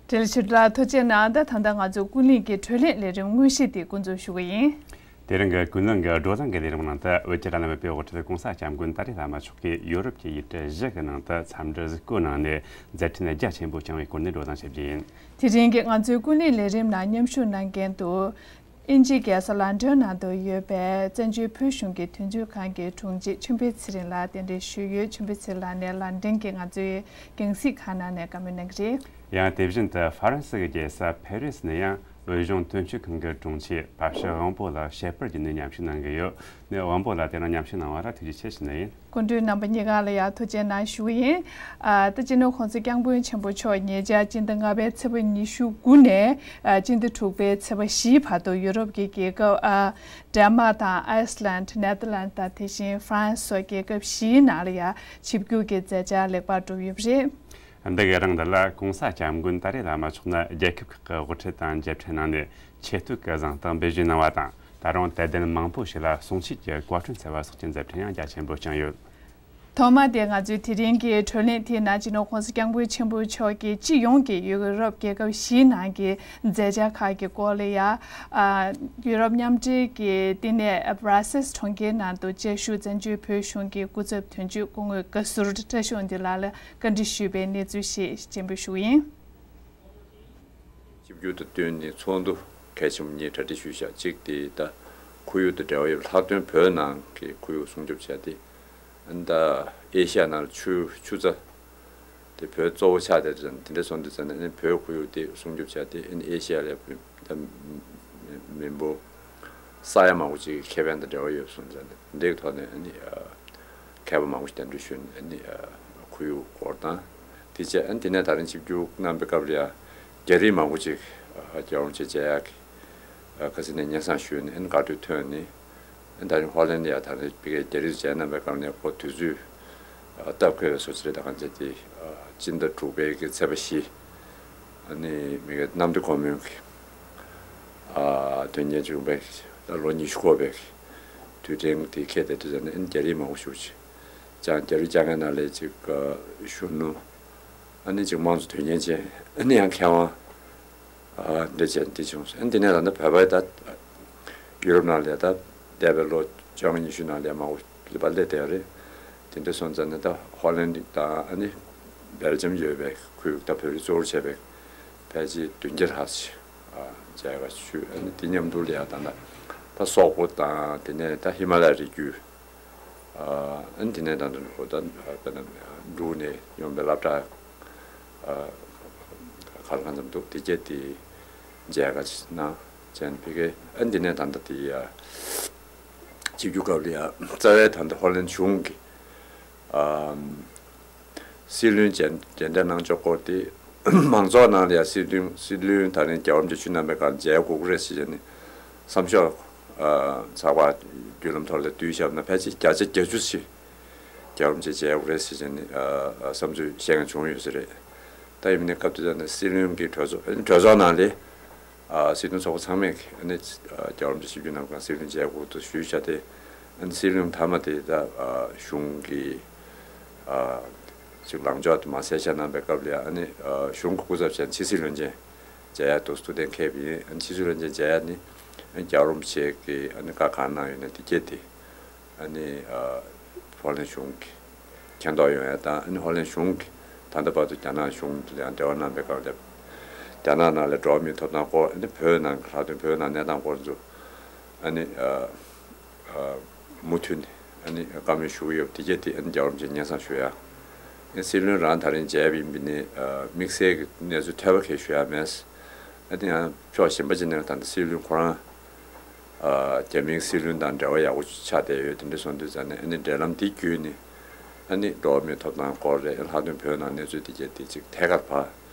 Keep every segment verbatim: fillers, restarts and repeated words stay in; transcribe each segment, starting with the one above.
འབྲེལ་ཆེད་ལ་ཐུགས་རྗེ་གནང་། ད་ད་ལྟ་ང་ཚོ་ཀུན་གླེང་གི་བགྲོ་གླེང་ལས་རིམ་དངོས་གཞི་དེ་འགོ་འཛུགས་ཞུ་གི་ཡིན། དེ་རིང་གི་ཀུན་གླེང་གི་བགྲོ་གླེང་གི་ལས་རིམ་ནང་དུ་བོད་ཀྱི་དྲ་ལམ་བེད་སྤྱོད་འོག་ཁྲིད་གོང་ས་སྐྱབས་མགོན་ཏཱ་ལའི་བླ་མ་མཆོག་གིས་ཡོ་རོབ་ཀྱི་ཡུལ་གྲུ་བཞི་གི་ནང་དུ་འཚམས་འདྲི་གཟིགས་སྐོར་གནང་ནས་མཛད་འཕྲིན་རྒྱ་ཆེན་པོ་བསྐྱངས་པའི་སྐོར་ནས་བགྲོ་གླེང་བྱེད་རྒྱུ་ཡིན། དེ་རིང་གི་ང་ཚོའི་ཀུན་གླེང་ལས་རིམ་ནང་མཉམ་ཞུགས་གནང་མཁན་དུ། དབྱིན་ཇིའི་རྒྱལ་ས་ལན་ཀྲན་ནང་དུ་ཡོད་པའི་བཙན་བྱོལ་བོད་གཞུང་གི་དོན་གཅོད་ཁང་གི་དྲུང་ཆེ་ཆོས་འཕེལ་ཚེ་རིང་ལགས་གདན་འདྲེན་ཞུས་ཡོད། ཆོས་འཕེལ་ཚེ་རིང་ལགས་ནས་ལན་ཀྲན་གྱི་ང་ཚོའི་རྒྱང་སྲིང་ཁང་ནང་ནས་བཀའ་མོལ་གནང་གི་རེད། ཡང་དེ་བཞིན་དུ་ཧྥ་རན་སི་གི་རྒྱལ་ས་ཕེ་རི་སི་ནས་ཡང་བོད་གཞུང་དོན་གཅོད་ཁང་གི་དྲུང་ཆེ་བར་ཞི་དབང་པོ་ལགས་ཞལ་པར་བརྒྱུད་ནས་མཉམ་ཞུགས་གནང་གི་ཡོད། ནས་དབང་པོ་ལགས་དེ་རིང་མཉམ་ཞུགས་གནང་བ་ལ་ཐུགས་རྗེ་ཆེ་ཞུ་ནི་ཡིན། སྐུ་མགྲོན་རྣམ་པ་གཉིས་ཀ་ལ་ཡང་ཐུགས་རྗེ་གནང་ཞུ་གི་ཡིན། ཨ། ད་སྤྱི་ནོར་༸གོང་ས་༸སྐྱབས་མགོན་ཆེན་པོ་མཆོག་ཉེ་ཆར་སྤྱི་ཟླ་ལྔ་པའི་ཚེས་པ་ཉི་ཤུ་དགུ་ནས་ཨ། སྤྱི་ཟླ་དྲུག་པའི་ཚེས་པ་བཞི་བར་དུ་ཡུ་རོབ་ཀྱི་རྒྱལ་ཁབ་ཨ། ཌེན་མཱག་དང་ཨའི་སི་ལན། ནེ་ཐར་ལན་དང་དེ་བཞིན་ཧྥ་རན་སི་སོགས་རྒྱལ་ཁབ་བཞིའི་ནང་ལ་ཡང་ཆིབས་བསྒྱུར་གྱི་མཛད་འཆར་ལེགས་པར་གྲུབ་ཡོད་པ་རེད། འདི་གའི་རིང་འདི་ལ་༸གོང་ས་༸སྐྱབས་མགོན་ཏཱ་ལའི་བླ་མ་མཆོག་ནི་རྒྱལ་ཁབ་ཁག་གི་དབུ་ཁྲིད་དང་མཇལ་འཕྲད་གནང་ནས་ཆེ་བསྟོད་ཀྱི་གཟེངས་རྟགས་འབུལ་ཞུས་གནང་བ་དང་། ད་རུང་དད་ལྡན་མང་པོ་ཞིག་ལ་གསུང་ཆོས་ཀྱི་བཀའ་དྲིན་སྩལ་བ་སོགས་ཀྱི་མཛད་འཕྲིན་ཡང་རྒྱ་ཆེན་པོ་བསྐྱངས་ཡོད། ཐོག་མ་དེ་ང་ཚོའི་དེ་རིང་གི་བགྲོ་གླེང་དེའི་ནང་སྤྱི་ནོར་༸གོང་ས་༸སྐྱབས་མགོན་ཆེན་པོ་མཆོག་གིས་སྤྱི་ཡོངས་ཀྱི་ཡུ་རོབ་རྒྱལ་ཁབ་བཞིའི་ནང་གི་མཛད་འཆར་ཁག་གི་སྐོར་ལ་ཡང་། ཨ། ཡུ་རོབ་མཉམ་འབྲེལ་གྱི་བསྟི་གནས་བྷ་ར་སེལ་གྲོང་ཁྱེར་ནང་དུ་བཅའ་བཞུགས་བཙན་བྱོལ་བོད་གཞུང་གི་སྐུ་ཚབ་དོན་གཅོད་སྐུ་ངོ་དགའ་ཟུར་བཀྲ་ཤོག་འདི་ལགས་ལ་བཀའ་འདྲི་ཞུས་པའི་གནས་ཚུལ་ཞིག་སྤྱན་འབུལ་ཞུ་གི་ཡིན། ཆིབས་བསྒྱུར་དང་བསྟུན་ནས་ཚོགས་འདུ་གལ་ཆེན་པོ་གཉིས་གྲ་སྒྲིག་ཞུས་བཞག་གཅིག་དེ་ད་ཁོར་ཡུག་དང་འབྲེལ་བ་ཡོད་པའི་ལྷག་དོན་བོད་ནང་གི་ཁོར་ཡུག་སྲུང་སྐྱོབ་བྱས་ཏེ། ད་ཨེ་ཤ་ཡ་ནང་ཆུ་ཆུ་རྩྭ་དེ་བོད་གཙོ་བོ་ཆགས་བསྡད་དུས་ཙང་དེ་འདྲ་སོང་དུས་ཙང་ནས་ཨ་ནི་བོད་ཁོར་ཡུག་དེ་སྲུང་སྐྱོབ་བྱས་ཏེ་ཨ་ནི་ཨེ་ཤ་ཡ་ལ་ད་མི་འབོར་ས་ཡ་མང་པོ་ཅིག་གི་ཁེ་ཕན་དང་འབྲེལ་བ་ཡོད་སོང་ཙང་ནས་འདིའི་ཐོག་ནས་ཨ་ནི་མཁས་པ་མང་པོ་ཞིག་གདན་འདྲེན་ཞུས་ནས་ཨ་ནི་ཁོར་ཡུག་སྐོར་དང་། དེ་རྗེས་ཨ་ནི་དེ་ནས་ད་རིང་ཆིབས་བསྒྱུར་གནང་པའི་སྐབས་ལ་ཡང་རྒྱ་རིགས་མང་པོ་ཅིག་རྒྱལ་བ་རིན་པོ་ཆེ་མཇལ་ཡག་གི་ཁ་སང་ནས་སྙན་སེང་ཞུས་ནས་ཨ་ནི་བཀའ་འཁྲོལ་ཐོན་ནས། ཨ་ནི་ད་རིང་ཧོ་ལན་ལ་ཡང་ད་རིང་ཕ་གིར་རྒྱ་རིགས་མཇལ་གནང་པའི་སྐབས་ནས་ཁོ་དུས་ཚོད་སྟབས་བདེ་བའི་བཟོ་ཅིག་རེད། ད་གང་བྱས་ཏེ་སྤྱི་ཟླ་དྲུག་པའི་གི་ཚེས་པ་བཞི། ཨ་ནི་མི་གི་གནམ་བདེ་སྒོ་མོའི་གི་དོན་རྐྱེན་བྱུང་བའི་ད་ལོ་ཉི་ཤུ་འཁོར་བའི་གི་དུས་དྲན་དེ་འཁེལ་བསྡད་དུས་ཙང་ནས་ཨ་ནི་རྒྱ་རིགས་མང་པོ་ཞེ་པོ་ཅིག་ཅང་རྒྱ་རིགས་བཅར་མཁན་ནང་ལས་ཅིག་གཞོན་ནུ། ཨ་ནི་ཅིག་དམངས་གཙོ་དོན་རྐྱེན་ཅན། ཨ་ནི་ཡང་མཁས་དབང་། ཨ། འདི་བྱས་འདི་བྱུང་སོང་། ཨ་ནི་འདི་ནས་ད་ལྟ་བོད་པ་ད་ཡུ་རོབ་ནང་ལ་ད་འདས་པའི་ལོ་བཅོ་ལྔ་ཉི་ཤུ་ནང་ལ་མང་པོ་ལ་བ་སླེབས་བསྡད་ཡོད་རེད། དེ་འདྲ་སོང་ཙང་ནས་ད་ཧོ་ལན་དང་ཨ་ནི་སྦེལ་ཇམ་ཡོད་པའི་ཁུལ་ད་བོད་རིགས་གཙོ་བོར་བྱས་པའི་ཕལ་ཆེར་བདུན་བརྒྱ་ལྷག་ཅིག་ཨ། མཇལ་ཁ་ཞུས། ཨ་ནི་དེ་མཉམ་དུ་ལ་ཡང་ད་ལྟ་ད་སོག་པོ་དང་དེ་ནས་ད་ཧི་མ་ལ་ཡའི་རི་རྒྱུད། ཨ་ནི་དེ་ནས་ད་ལྟ་ཁོ་ད་དཔེར་ན་འབྲུག་ནས་ཡོང་པའི་སློབ་གྲྭ་ཁ་ལ་གང་འཚམ་འདུག་དེ་གྱད་དེ་མཇལ་ཁ་ཅིག་གནང་། བྱས་ནས་ཕ་གིར་ཨ་ནི་དེ་ནས་ད་ལྟ་དེ་ཡ་ཆིབས་བསྒྱུར་སྐབས་ལ་ཡ་རྩ་བའི་ད་ལྟ་ཧོ་ལན་གཞུང་གི་ཨ། སྲིད་བློན་མཇལ་མཇལ་འཕྲད་གནང་ཕྱོགས་སྐོར་དེ་མང་ཚོགས་ནང་ལ་ཡང་སྲིད་བློན་སྲིད་བློན་ད་རིང་རྒྱལ་བ་རིན་པོ་ཆེ་ཆུ་བཞི་རྣམ་པའི་སྒང་མཇལ་དགོས་ཀྱི་རེད་ཟེར་བྱས་ནས་བསམ་ཤོག་ཨ། ཚགས་པར་བརྒྱུད་ལམ་ཐོག་ལ་བསྡུས་བཞག་ན་ཕལ་ཆེར་བརྒྱ་ཆ་བརྒྱད་ཅུ་ཞིག་རྒྱལ་བ་རིན་པོ་ཆེ་མཇལ་དགོས་རེད་ཟེར་བྱས་ནས་ཨ། བསམ་ཚུལ་བཤད་མཁན་བྱུང་ཡོད་ས་རེད། ད་ཡིན་ནའི་སྐབས་དེ་དག་ནས་སྲིད་བློན་གྱི་གྲོས་ཚོགས་གྲོས་ཚོགས་ནང་ལ། ཨ། སྲིད་དོན་ཚོགས་པ་ཚང་མས་ཨ་ནི་ཨ། རྒྱལ་བ་རིན་པོ་ཆེ་ཆིབས་བསྒྱུར་གནང་སྐབས་སྲིད་བློན་མཇལ་དགོས་འདུག་ཞུས་བཞག་སྟེ། ཨ་ནི་སྲིད་བློན་མཐའ་མ་དེ་ད་ཨ། གཞུང་གི་ཨ། ཅིག་ལངས་ཕྱོགས་དེ་མར་གསལ་བཤད་གནང་པའི་སྐབས་ལ་ཨ་ནི་ཨ། གཞུང་གི་སྐུ་ཚབ་བྱས་ནས་ཕྱི་སྲིད་བློན་ཆེན་མཇལ་ཡག་འདུག་ཐུགས་གཏན་འཁེལ་བ་ཡིན། ཨ་ནི་ཕྱི་སྲིད་བློན་ཆེན་མཇལ་ཡག་ནི་ཨ་ནི་རྒྱལ་བ་རིན་པོ་ཆེ་གིས་ཨ་ནི་བཀའ་གང་གནང་ཡོད་ན་དེ་གྱད་དེ། ཨ་ནི་ཨ། ཧོ་ལན་གཞུང་གི་མཁྱེན་རྟོགས་ཡོང་ཡ་དང་། ཨ་ནི་ཧོ་ལན་གཞུང་གི་ད་ལྟ་བར་དུ་རྒྱ་ནག་གཞུང་ལ་ཡང་འབྲེལ་བ་གནང་པའི་སྐབས་ལ་རྒྱ་ནག་ནང་ལ་འགྲོ་བ་མིའི་ཐོབ་ཐང་སྐོར། ཨ་ནི་བོད་ནང་གི་ལྷག་དོན་བོད་ནང་གནས་སྟངས་སྐོར་ཚོ་ཨ་ནི་ཨ། ཨ། མུ་མཐུད་ནས་ཨ་ནི་བཀའ་མོལ་ཞུ་གི་ཡོད་པ་དེ་གྱད་དེ་ཨ་ནི་རྒྱལ་བ་རིན་པོ་ཆེ་སྙན་སེང་ཞུ་ཡ། ཨ་ནི་སྲིད་བློན་རང་ད་རིང་མཇལ་བ་ཡིན་པ་ནི་ཨ། དམིགས་བསལ་གྱི་གནས་ཚུལ་ཐོས་པ་གས་ཞུ་ཡ་མེད། ཨ་ནི་ཡང་ཕྱོགས་གཞན་པ་ཅིག་ནས་ད་ལྟ་སྲིད་བློན་ཁོ་རང་། ཨ། རྒྱ་མིའི་སྲིད་བློན་དང་འབྲེལ་བ་ཡག་པོ་ཆགས་བསྡད་ཡོད། དེ་འདྲ་སོང་དུས་ཙང་ནས་ཨ་ནི་འབྲེལ་ལམ་འདི་བརྒྱུད་ནས་ཨ་ནི་འགྲོ་བ་མིའི་ཐོབ་ཐང་སྐོར་རེད། ལྷག་དོན་བོད་ནང་གནས་ཚུལ་འདི་གྱད་དེ་ཅིག་ཐད་ཀར་ཕར་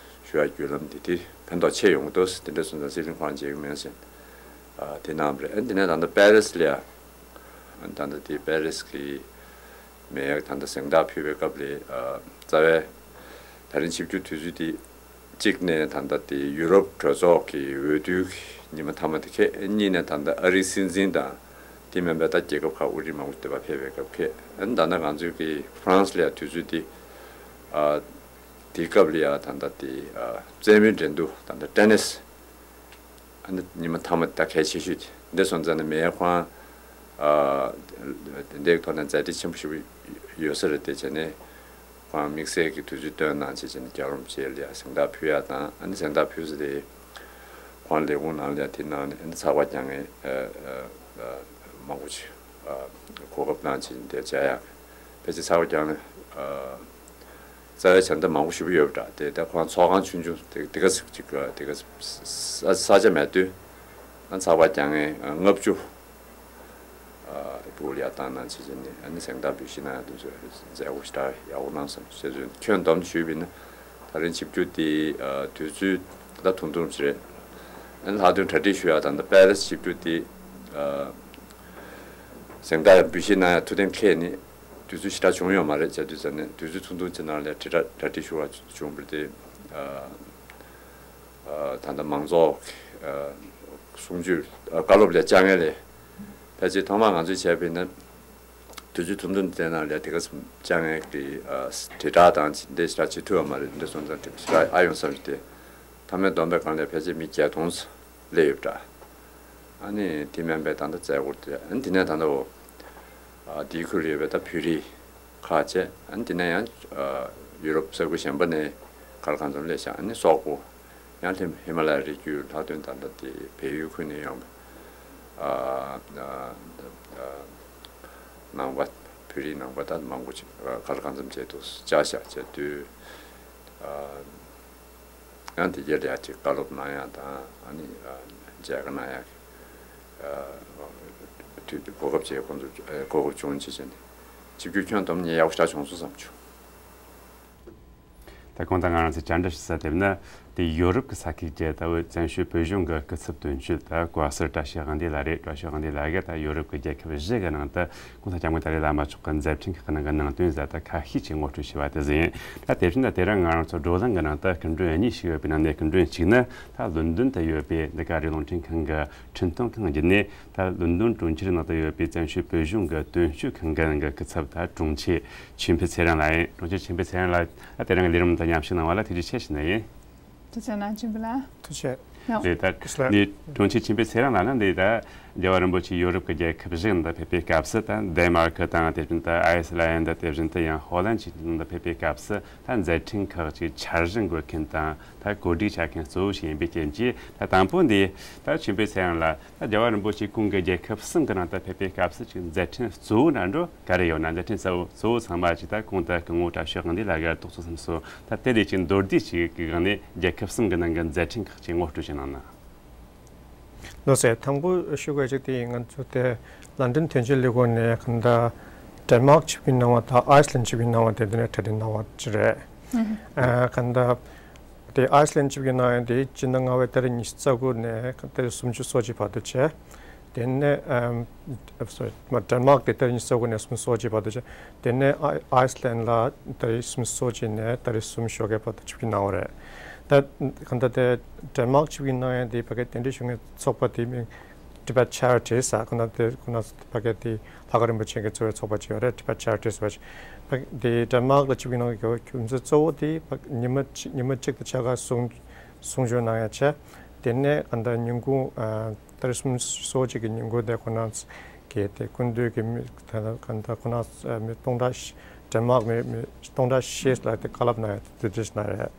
ཞུ་ཡ་བརྒྱུད་ལམ་འདི་དེ་ཕན་ཐོགས་ཆེ་ཡོང་གི་འདུག་དེ་འདྲ་སོང་ཙང་སྲིད་བློན་ཁོ་རང་མཇལ་གྱི་མེད་ཟེར། ཨ། དེ་གནང་བ་རེད། ཨ་ནི་དེ་ནས་ད་ལྟ་པེ་རིས་ལ་ཡ། ཨ་ནི་ད་ལྟ་དེ་པེ་རིས་ཀྱི་མེ་ཡག་ད་ལྟ་གཟེངས་རྟགས་ཕུལ་བའི་སྐབས་ལ་ཨ། རྩ་བའི་ད་རིང་ཆིབས་བསྒྱུར་དུས་ཚོད་དེ། གཅིག་ནས་ད་ལྟ་དེ་ཡུ་རོབ་གྲོས་ཚོགས་ཀྱི་འོས་བསྡུའི་ཉི་མ་མཐའ་མ་དེ་ཁེལ། གཉིས་ནས་ད་ལྟ་ཨ་རིའི་སྲིད་འཛིན་དང་དེ་མིན་པའི་ད་རྒྱལ་ཁབ་ཁག་དབུ་ཁྲིད་མང་པོ་དེ་བ་ཕེབས་པའི་སྐབས་ཁེལ། ཨ་ནི་ད་ལྟ་ང་ཚོའི་གི་ཧྥ་རན་སི་ལ་ཡང་དུས་ཚོད་དེ་ཨ། དེའི་སྐབས་ལ་ཡང་ད་ལྟ་དེ་ཨ་རྩེད་མོའི་འགྲན་བསྡུར་ད་ལྟ་ཏེ་ནིས་ཨ་ནི་ཉི་མ་མཐའ་མ་ད་གལ་ཆེ་ཤོས་དེ་འདི་སོང་ཙང་ནི་མེ་ཁོང་ཨ་དེ་འདྲའི་ཐོག་ནས་མཛའ་འབྲེལ་ཆེན་པོ་ཞིག་ཡོད་ས་རེད། དེ་བྱས་ནས་ཁོང་དམིགས་བསལ་གྱི་དུས་ཚོད་བཏོན་གནང་བྱས་བྱས་ནས་རྒྱལ་བ་རིན་པོ་ཆེ་ལ་ཡང་གཟེངས་རྟགས་ཕུལ་ཡག་དང་། ཨ་ནི་གཟེངས་རྟགས་ཕུལ་ས་དེ་ཁོང་ལས་ཁུངས་ནང་ལ་ཡང་དེ་གནང་ནས་ཨ་ནི་ཚགས་པར་རྒྱག་མཁན་ཨ་ཨ་ཨ་མང་པོ་ཅིག་ཨ་གོ་སྐབས་གནང་བྱས་ནས་དེ་བྱ་ཡག་ཕལ་ཆེར་ཚགས་པར་རྒྱག་ནས་ཨ། རྩ་བའི་བྱ་འདི་མང་པོ་ཞེ་པོ་ཡོད་པ་འདྲ། དེ་ད་ཁོང་ཚོགས་ཁང་ཆུང་ཆུང་དེ་དེ་ག་ཅིག་དེ་ག་ས་ས་ཆ་མེད་དུས་ཨ་ཚགས་པར་རྒྱག་མཁན་ལྔ་བཅུ་ཨ་བུ་ལ་ཡར་བཏང་གནང་བྱས་བྱས་ནས་ཨ་ནི་གཟེངས་རྟགས་འབུལ་བཞེས་གནང་ཡག་དེ་ཚོ་མཛད་སྒོ་ཞེ་དྲག་ཡག་པོ་གནང་སོང་ཞེས་ཚོས་ཁྱོན་བསྡོམས་ཞུས་པ་ཡིན་ན། ད་རིང་ཆིབས་བསྒྱུར་དེ་ཨ་དུས་ཚོད་ད་ཐུང་ཐུང་ཞིག་རེད། ཨ་ནི་ལྷག་དོན་གྲ་སྒྲིག་ཞུ་ཡག་དང་ད་པེ་རེ་སི་ཆིབས་བསྒྱུར་དེ་ཨ་གཟེངས་རྟགས་འབུལ་བཞེས་གནང་ཡག་ཐུགས་གཏན་འཁེལ་ནས། དུས་ཚོད་ཞེ་དྲག་བྱུང་ཡོད་མ་རེད། བྱས་དུས་ཙམ་ནས་དུས་ཚོད་ཐུང་ཐུང་ཅིག་ནང་ལ་དྲིལ་བསྒྲགས་གྲ་སྒྲིག་ཞུ་བ་བྱུང་བར་དེ་ཨ་ཨ་ད་ལྟ་མང་ཚོགས་ཀྱི་ཨ་གསུང་ཆོས་ཨ་བཀའ་སློབ་ལ་བཅར་མཁན་ལས་ཕལ་ཆེར་ཐོག་མར་ང་ཚོས་བྱས་པ་ཡིན་ན་དུས་ཚོད་ཐུང་ཐུང་དེ་ནང་ལ་དེ་ག་ཙམ་བཅར་མཁན་གྱི་ཨ་དྲིལ་བསྒྲགས་དང་འདི་ཞེ་དྲག་བྱེད་ཐུབ་ཡོད་མ་རེད། འདི་སོང་ཙང་དྲིལ་བསྒྲགས་ཨ་ཡོང་བསམ་གྱི་དེ་མཐའ་མའི་བསྡོམས་པའི་སྒང་ལ་ཕལ་ཆེར་མི་བརྒྱད་སྟོང་ཙམ་སླེབས་ཡོད་པ་འདྲ། ཨ་ནི་དེ་མིན་པའི་ད་ལྟ་མཛད་སྒོ་དེ་ཨ་ནི་དེ་ནས་ད་ལྟ་འོ་ཨ་དེའི་ཁུལ་ཡོད་པའི་ད་བོད་རིགས་ཁག་བཅས་ཨ་ནི་དེ་ནས་ཡང་ཨ་ཡུ་རོབ་ས་ཁུལ་གཞན་པ་ནས་ག་ལ་གང་འཚམ་སླེབས་ཤག་ཨ་ནི་སོག་པོ་ཡང་ལྷོ་ཧི་མ་ལ་ཡའི་རི་རྒྱུད་ལྷག་དོན་ད་ལྟ་དེ་བལ་ཡུལ་ཁུལ་ནས་ཡོང་བའི་ཨ་ཨ་ཨ་ནང་པ་བོད་རིགས་ནང་པ་ད་མང་པོ་ཅིག་ཨ་ག་ལ་གང་འཚམ་བྱས་འདུག་བཅར་ཤག་བྱས་དུས་ཨ། ཡང་དེ་རྗེས་ལ་ཡང་ཅིག་བཀའ་སློབ་གནང་ཡག་དང་ཨ་ནི་མཇལ་ཁ་གནང་ཡག་གི་དུས་གོ་སྐབས་བཅས་ཁོང་ཚོ་གོ་སྐབས་བྱུང་བྱས་བྱས་ནས་ཆིབས་བསྒྱུར་ཁྱོན་བསྡོམས་ནས་ཡག་པོ་ཞེ་དྲག་བྱུང་སོང་བསམ་བྱུང་། ད་གོང་དུ་ང་རང་ཚོས་བཅར་འདྲི་ཞུ་ས་དེ་ནི་དེ་ཡོ་རོབ་ཀྱི་ས་ཁུལ་གྱི་ད་བོད་བཙན་བྱོལ་བོད་གཞུང་གི་སྐུ་ཚབ་དོན་གཅོད་ད་བཀའ་ཟུར་བཀྲ་ཤིས་དབང་འདུས་ལགས་རེད། བཀྲ་ཤིས་དབང་འདུས་ལགས་ཀྱིས་ད་ཡོ་རོབ་ཀྱི་རྒྱལ་ཁབ་བཞི་གི་ནང་དུ། གོང་ས་སྐྱབས་མགོན་ཏཱ་ལའི་བླ་མ་མཆོག་གི་མཛད་འཕྲིན་ཁག་གི་ནང་གི་ནང་དོན་ཟེར་ད་ཁ་ཤས་ཅིག་ངོ་སྤྲོད་ཞུས་པ་དེ་ཟིན། ད་དེ་བཞིན་ད་དེ་རིང་ང་རང་ཚོ་བགྲོ་གླེང་གི་ནང་དུ་སྐུ་མགྲོན་གཉིས་ཤིག་ཡོད་པའི་ནང་ནས་སྐུ་མགྲོན་གཅིག་ནི་ད་ལོན་ཌོན་དུ་ཡོད་པའི་འདི་ག་རེད་རླུང་འཕྲིན་ཁང་གི་འཕྲིན་གཏོང་ཁང་བརྒྱུད་ནས་ད་ལོན་ཌོན་གྲོང་ཁྱེར་ནང་དུ་ཡོད་པའི་བཙན་བྱོལ་བོད་གཞུང་གི་དོན་གཅོད་ཁང་གི་ནང་གི་སྐུ་ཚབ་ད་དྲུང་ཆེ་ཆོས་འཕེལ་ཚེ་རིང་ལགས་ཡིན། དྲུང་ཆེ་ཆོས་འཕེལ་ཚེ་རིང་ལགས་ད་དེ་རིང་གི་ལས་རིམ་དུ་མཉམ་ཞུགས་གནང་བ་ལ་ཐུགས་རྗེ་ཆེ་ཞུ་ནི་ཡིན། ཐུགས་རྗེ་གནང་ཆེན་པོ་ལགས། ཐུགས་རྗེ་ཆེ། ཡང་། རེད་ད། ལགས། ནི་དྲུང་ཆེ་ཆོས་འཕེལ་ཚེ་རིང་ལགས་ནི་འདི་ད་རྒྱལ་བ་རིན་པོ་ཆེ་ཡོ་རོབ་ཀྱི་རྒྱལ་ཁབ་བཞི་ནང་ཕེབས་པའི་སྐབས་སུ་ད་ཌེན་མཱར་ཀི་དང་དེ་བཞིན་དུ་ཨའི་སི་ལན་དང་དེ་བཞིན་དུ་ཡང་ཧོ་ལན་གྱི་ནང་དུ་ཕེབས་པའི་སྐབས་སུ་ད་མཛད་འཕྲིན་ཁག་ཅིག་འཆར་གཞི་འགོད་མཁན་དང་ད་གོ་སྒྲིག་བྱ་མཁན་གཙོ་བོ་ཞིག་ཡིན་པའི་རྐྱེན་གྱིས། ད་དང་པོ་འདི་ད་ཆོས་འཕེལ་ཚེ་རིང་ལགས། ད་རྒྱལ་བ་རིན་པོ་ཆེ་ཁོང་གི་རྒྱལ་ཁབ་གསུམ་གྱི་ནང་དུ་ཕེབས་པའི་སྐབས་སུ་ཅིག་མཛད་འཕྲིན་གཙོ་བོ་ན་འགྲོ་ག་རེ་ཡོད་ན། མཛད་འཕྲིན་གཙོ་བོ་གཙོ་བོ་ཚང་མ་ཅིག་ད་གོང་དུ་སྐུ་ངོ་བཀྲ་ཤིས་དབང་འདུས་ལགས་ཀྱིས་རྟོགས་ཚོད་ཙམ་སོང་། ད་དེ་ལས་ཅིག་མདོར་བསྡུས་ཅིག་གི་སྒང་ནས་རྒྱལ་ཁབ་གསུམ་གྱི་ནང་གི་མཛད་འཕྲིན་ཁག་ཅིག་ངོ་སྤྲོད་ཅིག་གནང་ན། ལགས་སོ། དང་པོ་ཞུ་དགོས་ཅིག་དེ་ང་ཚོ་དེ་ལན་ཌན་དོན་གཅོད་ལས་ཁུངས་ནས་གང་ལྟར་ཌེན་མཱརཀ་ཆིབས་བསྒྱུར་གནང་བ་དང་ཨའི་སི་ལན་ཆིབས་བསྒྱུར་གནང་བ་དེ་དེ་ནས་གྲ་སྒྲིག་གནང་བ་ཅིག་རེད། ཨ་གང་ལྟར་དེ་ཨའི་སི་ལན་ཆིབས་བསྒྱུར་གནང་ཡ་དེ་སྤྱི་ཟླ་ལྔ་པའི་ཏ་རིག་ཉི་ཤུ་རྩ་དགུ་ནས་ཏ་རིག་སུམ་ཅུ་སོ་གཅིག་བར་དུ་བྱས། དེ་ནས་ཨམ་སོ་རི་མ་ཌེན་མཱརཀ་དེ་ཏ་རིག་ཉི་ཤུ་རྩ་དགུ་ནས་སུམ་ཅུ་སོ་གཅིག་བར་དུ་བྱས། དེ་ནས་ཨ་ཨའི་སི་ལན་ལ་ཏ་རིག་སུམ་ཅུ་སོ་གཅིག་ནས་ཏ་རིག་སུམ་ཅུ་ཞོགས་ཀའི་བར་དུ་ཆིབས་བསྒྱུར་གནང་བ་རེད། ད་གང་ལྟར་དེ་ཌེན་མཱརཀ་ཆིབས་བསྒྱུར་གནང་ཡ་དེ་ཕ་གི་དེ་འདྲའི་ཞུ་མཁན་ཚོགས་པ་དེ་མིང་Tibet Charities ཟེར་ཁོ་ན་དེ་ཁོ་ན་ཕ་གི་དེ་ལྷག་དཀར་རིན་པོ་ཆེ་གིས་གཙོས་པའི་ཚོགས་པ་ཅིག་ཡོད་རེད། Tibet Charities ཟེར་བ་ཞིག་ཕ་གི་དེ་ཌེན་མཱརཀ་ལ་ཆིབས་བསྒྱུར་གནང་གི་རྒྱུ་མཚན་གཙོ་བོ་དེ་ཕ་གི་ཉི་མ་གཅིག་ཉི་མ་གཅིག་དང་ཕྱེད་ཀ་གསུང་གསུང་ཆོས་གནང་ཡ་བྱས། དེ་ནས་གང་ལྟར་ཉིན་གུང་ཨ་ཏ་རིག་སུམ་ཅུ་སོ་གཅིག་གི་ཉིན་གུང་དེ་ཁོ་ན་གི་དེ་སྐུ་མདུན་གྱི་མི་ད་ལྟ་གང་ལྟར་ཁོ་ན་མི་སྟོང་ཕྲག་ཌེན་མཱརཀ་མི་མི་སྟོང་ཕྲག་ཕྱེད་ལ་དེ་བཀའ་སློབ་གནང་ཡ་དེ་དེ་འདྲ་ཞིག་གནང་རེད།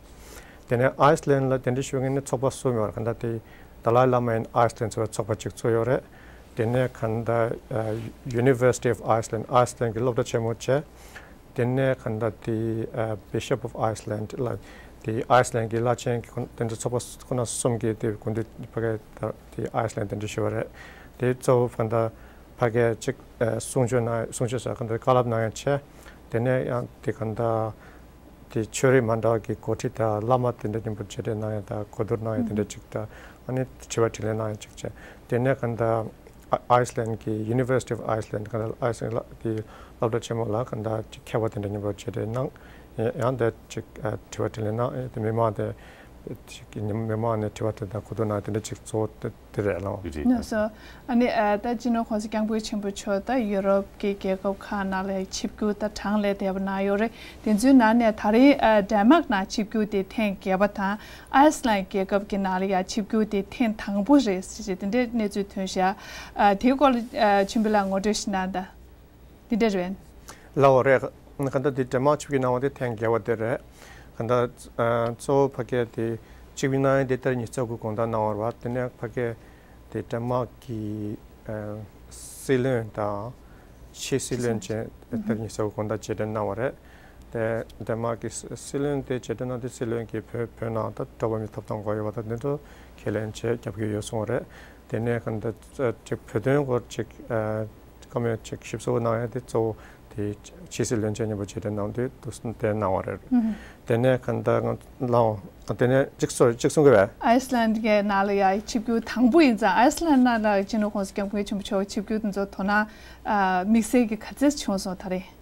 དེ་ནས་ཨའི་སི་ལན་ལ་དེ་འདྲ་ཞུ་མཁན་ནི་ཚོགས་པ་གསུམ་ཡོད་རེད། གང་ལྟར་དེ་Dalai Lama in Iceland ཟེར་བའི་ཚོགས་པ་གཅིག་ཚུགས་ཡོད་རེད། དེ་ནས་གང་ལྟར་ཨ་University of Iceland ཨའི་སི་ལན་གྱི་སློབ་གྲྭ་ཆེན་མོ་བྱས། དེ་ནས་གང་ལྟར་དེ་ཨ་Bishop of Iceland ལ་དེ་ཨའི་སི་ལན་གྱི་བླ་ཆེན་གྱི་ཁོ་དེ་འདྲ་ཚོགས་པ་ཁོ་ན་གསུམ་གྱིས་དེ་སྐུ་མདུན་ཕ་གི་ད་དེ་ཨའི་སི་ལན་དེ་འདྲ་ཞུ་བ་རེད། དེ་གཙོ་བོ་གང་ལྟར་ཕ་གི་གཅིག་ཨ་གསུང་ཆོས་གནང་གསུང་ཆོས་ཟེར་གང་ལྟར་བཀའ་སློབ་གནང་ཡ་བྱས། དེ་ནས་ཡང་དེ་གང་ལྟར་དེ་ཆོས་རིག་མ་འདྲ་བ་གི་འགོ་ཁྲིད་དང་བླ་མ་དེ་འདྲ་མཉམ་པོ་མཇལ་འཕྲད་གནང་ཡ་དང་གོ་བསྡུར་གནང་ཡ་དེ་འདྲ་གཅིག་དང་ཨ་ནི་དྲི་བ་དྲིས་ལན་གནང་ཡ་གཅིག་བྱས། དེ་ནས་གང་ལྟར་ཨ་ཨའི་སི་ལན་གྱི་University of Iceland གང་ལྟར་ཨའི་སི་ལན་གྱི་སློབ་གྲྭ་ཆེན་མོ་ལ་གང་ལྟར་ཅིག་མཁས་པ་དེ་འདྲ་མཉམ་པོ་མཇལ་འཕྲད་གནང་། ཡང་དེ་ཅིག་ཨ་དྲི་བ་དྲིས་ལན་གནང་། དེ་མི་མང་དེ་ ཅིག་གི་མི་མང་ནས་དྲི་བ་དྲིས་དང་གོ་བསྡུར་གནང་དེ་འདྲ་ཅིག་གཙོ་བོ་དེ་རེད་ལགས། རེད། ལགས་སོ། ཨ་ནི་ད་སྤྱི་ནོར་༸གོང་ས་༸སྐྱབས་མགོན་ཆེན་པོ་མཆོག་ད་ཡུ་རོབ་ཀྱི་རྒྱལ་ཁབ་ཁག་ནང་ལ་ཆིབས་བསྒྱུར་ད་གྲངས་ལས་འདས་པ་གནང་ཡོད་རེད། དེ་ཚོའི་ནང་ནས་ད་རེས་ཌེན་མཱག་ནང་ཆིབས་བསྒྱུར་དེ་ཐེངས་བརྒྱད་པ་དང་ཨའི་སི་ལན་རྒྱལ་ཁབ་ཀྱི་ནང་ལ་ཡང་ཆིབས་བསྒྱུར་དེ་ཐེངས་དང་པོ་རེད་ཟེར་བྱས་དེ་འདྲའི་གནས་ཚུལ་ཐོན་ཤག་དེའི་སྐོར་ལ་ཆོས་འཕེལ་ལགས་ངོ་སྤྲོད་ཞིག་གནང་དང་། འདི་འདྲ་རེད། ལའོ་རེད། ག་འདྲ་འདི་ཌེན་མཱག་ཆིབས་བསྒྱུར་གནང་བ་དེ་ཐེངས་བརྒྱད་པ་དེ་རེད། ག་འདྲ་གཙོ་བོ་ཕ་གི་དེ་ཆིབས་བསྒྱུར་གནང་ཡས་དེ་ཏ་རིག་ཉི་ཤུ་རྩ་དགུ་དགོང་དག་གནང་བ་རེད་བ། དེ་ནས་ཕ་གི་དེ་ཌེན་མཱག་གི་སྲིད་བློན་དང་ཕྱི་སྲིད་བློན་བཅས་ཏ་རིག་ཉི་ཤུ་རྩ་དགུ་དགོང་དག་མཇལ་འཕྲད་གནང་བ་རེད། དེ་ཌེན་མཱག་གི་སྲིད་བློན་དེ་མཇལ་འཕྲད་གནང་དུས་སྲིད་བློན་གྱིས་བོད་བོད་ནང་ད་འགྲོ་བ་མིའི་ཐོབ་ཐང་དགོས་ཡོད་པ་དང་དེ་ཚོ་ཁས་ལེན་བྱས་རྒྱབ་སྐྱོར་ཡོད་གསུངས་པ་རེད། དེ་ནས་ག་འདྲ་ཅིག་བོད་དོན་སྐོར་ཅིག་བཀའ་མོལ་ཅིག་ཞིབ་གསལ་གནང་ཡ་དེ་གཙོ་བོ་དེ་ཕྱི་སྲིད་བློན་ཆེན་གཉིས་པོ་མཇལ་འཕྲད་གནང་དུས་དེ་གནང་བ་རེད། དེ་ནས་ག་འདྲ་ལའོ་དེ་ནས་ཅིག་སོ་ཅིག་གསུང་གི་བས། ཨའི་སི་ལན་གྱི་ནང་ལ་ཡ་ཆིབས་བསྒྱུར་དང་པོ་ཡིན་ཙང་ཨའི་སི་ལན་ནང་ལ་སྤྱི་ནོར་༸གོང་ས་༸སྐྱབས་མགོན་ཆེན་པོ་མཆོག་ཆིབས་བསྒྱུར་དེ་ཚོ་དོ་སྣང་དམིགས་བསལ་གྱི་ག་ཚད་བྱུང་སོང་ད་རེས།